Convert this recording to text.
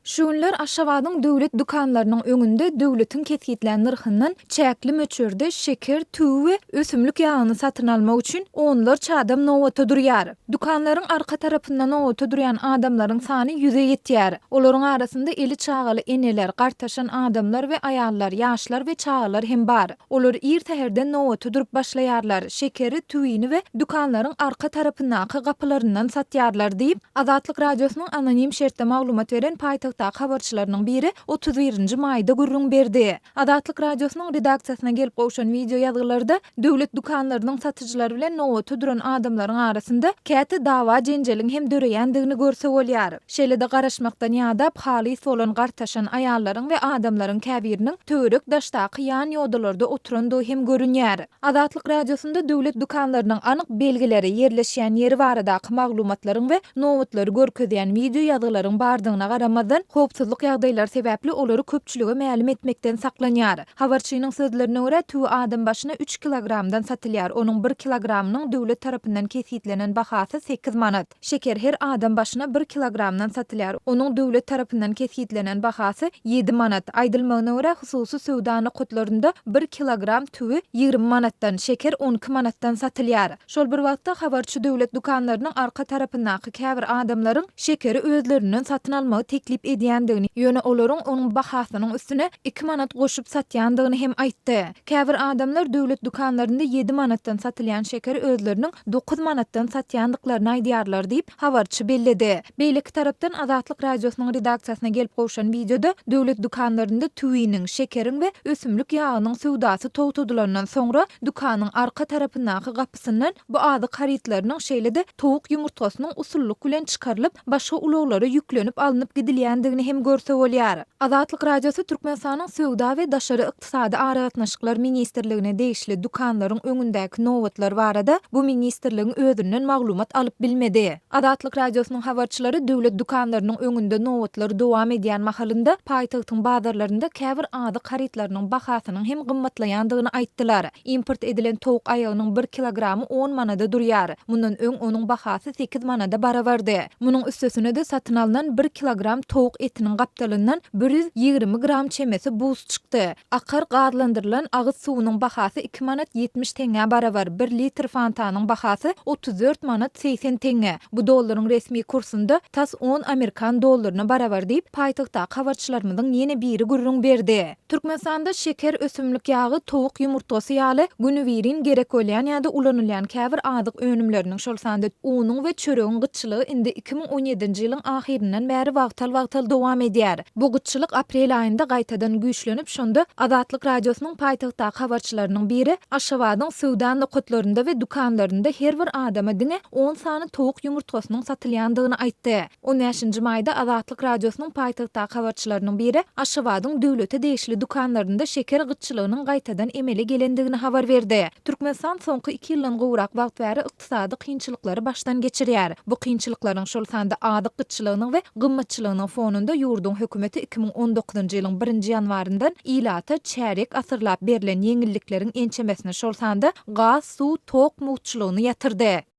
Şu günler Aşgabadyň döwlet dükanlarynyň öňünde döwletiň kesgitlän nyrhyndan çäkli möçberde şeker, tüwi we ösümlik ýagyny satyn almak üçin onlarça adam nobata durýar. Dükanlaryň arka tarapynda nobata durýan adamlaryň sany ýüze ýetýär. Olaryň arasynda eli çagaly eneler, gartaşan adamlar we aýallar, ýaşlar we çagalar hem bar. Olar ir säherden nobata durup başlaýarlar, şekeri, tüwini we dükanlaryň arka tarapyndaky gapylaryndan satýarlar diýip, Azatlyk Radiosynyň anonim şertde maglumat beren paýtagtdaky habarçylarynyň biri 31 nji maýda gürrüň berdi. Azatlyk Radiosynyň redaksiýasyna gelip gowşan wideo ýazgylarda döwlet dükanlarynyň satyjylary bilen nobata duran adamlaryň arasynda käte dawa-jenjeliň hem döreýändigini görse bolýar. Şeýle-de garaşmakdan ýadap, halys bolan gartaşan aýallaryň we adamlaryň käbiriniň töwerek-daşdaky ýan ýodalarda oturandygy hem görünýär. Azatlyk Radiosynda döwlet dükanlarynyň anyk belgileri, ýerleşýän ýeri baradaky maglumatlaryň we nobatlary görkezýän wideo ýazgylaryň bardygyna garamazdan, howpsuzlyk ýagdaýlary sebäpli olary köpçülige mälim etmekden saklanýar. Habarçynyň sözlerine görä, tüwi adam başyna üç kilogramdan satylýar, onuň bir kilogramynyň döwlet tarapyndan kesgitlenen bahasy sekiz manat. Şeker her adam başyna bir kilogramdan satylýar. Onuň döwlet tarapyndan kesgitlenen bahasy ýedi manat. Aýdylmagyna görä, hususy söwda nokatlarynda bir kilogram tüwi 20 manatdan, şeker 12 manatdan satylýar. Şol bir wagtda, habarçy döwlet dükanlarynyň arka tarapyndaky käbir adamlaryň şekeri özlerinden satyn almagy teklip edýändigini, ýöne olaryň onuň bahasynyň üstüne iki manat goşup satýandygyny hem aýtdy. Käbir adamlar döwlet dükanlarynda ýedi manatdan satylýan şekeri özleriniň dokuz manatdan satýandyklaryny aýdýarlar diýip, habarçy belledi. Beýleki tarapdan, Azatlyk Radiosynyň redaksiýasyna gelip gowşan wideoda döwlet dükanlarynda tüwiniň, şekeriň we ösümlik ýagynyň söwdasy togtadylandan soňra, dükanyň arka tarapyndaky gapysyndan bu azyk harytlarynyň, şeýle-de towuk ýumurtgasynyň usullyk bilen çykarylyp, başga ulaglara ýüklenip alnyp gidilýändigini hem görse bolýar. Azatlyk Radiosy Türkmenistanyň Söwda we daşary ykdysady aragatnaşyklar ministrligine degişli dükanlaryň öňündäki nobatlar barada bu ministrligiň özünden maglumat alyp bilmedi. Azatlyk Radiosynyň habarçylary döwlet dükanlarynyň öňünde nobatlar dowam edýän mahalynda paýtagtyň bazarlarynda käbir azyk harytlarynyň bahasynyň hem gymmatlaýandygyny aýtdylar. Import edilen towuk aýagynyň bir kilogramy on manada durýar. Mundan öň onuň bahasy sekiz manada barabardy. Munuň üstesine-de satyn alnan bir kilogram towuk etiniň gapdalyndan 120 gram çemesi buz çykdy. Akar gazlandyrylan agyz suwunyň bahasy iki manat 70 teňňä barabar, bir litr fantanyň bahasy 34 manat 80 teňňe. Bu dollaryň resmi kursunda tas on amerikan dollaryna barabar diýip, paýtagtdaky habarçylarymyzyň ýene biri gürrüň berdi. Türkmenistanda şeker, ösümlik ýagy, towuk ýumurtgasy ýaly günübirin gerek bolýan ýa-da ulanylýan käbir azyk önümleriniň, şol sanda unuň we çöregiň gytçylygy indi 2017-nji ýylyň ahyryndan bäri wagtal-wagtal dowam edýär. Bu gytçylyk aprel aýynda gaýtadan güýçlenip, şonda Azatlyk Radiosynyň paýtagtdaky habarçylarynyň biri Aşgabadyň söwda nokatlarynda we dükanlarynda her bir adama diňe on sany towuk ýumurtgasynyň satylýandygyny aýtdy. On bäşinji maýda Azatlyk Radiosynyň paýtagtdaky habarçylarynyň biri Aşgabadyň döwlete degişli dükanlarynda şeker gytçylygynyň gaýtadan emele gelendigini habar berdi. Türkmenistan soňky iki ýyldan gowrak wagt bäri ykdysady kynçylyklary başdan geçirýär. Bu kynçylyklaryň, şol sanda azyk gytçylygynyň we gymmatçylygynyň fonunda ýurduň hökümeti 2019-njy ýylyň birinji ýanwaryndan ilata çärýek asyrlap berlen ýeňillikleriň ençemesini, şol sanda gaz, suw, tok mugtçulygyny ýatyrdy.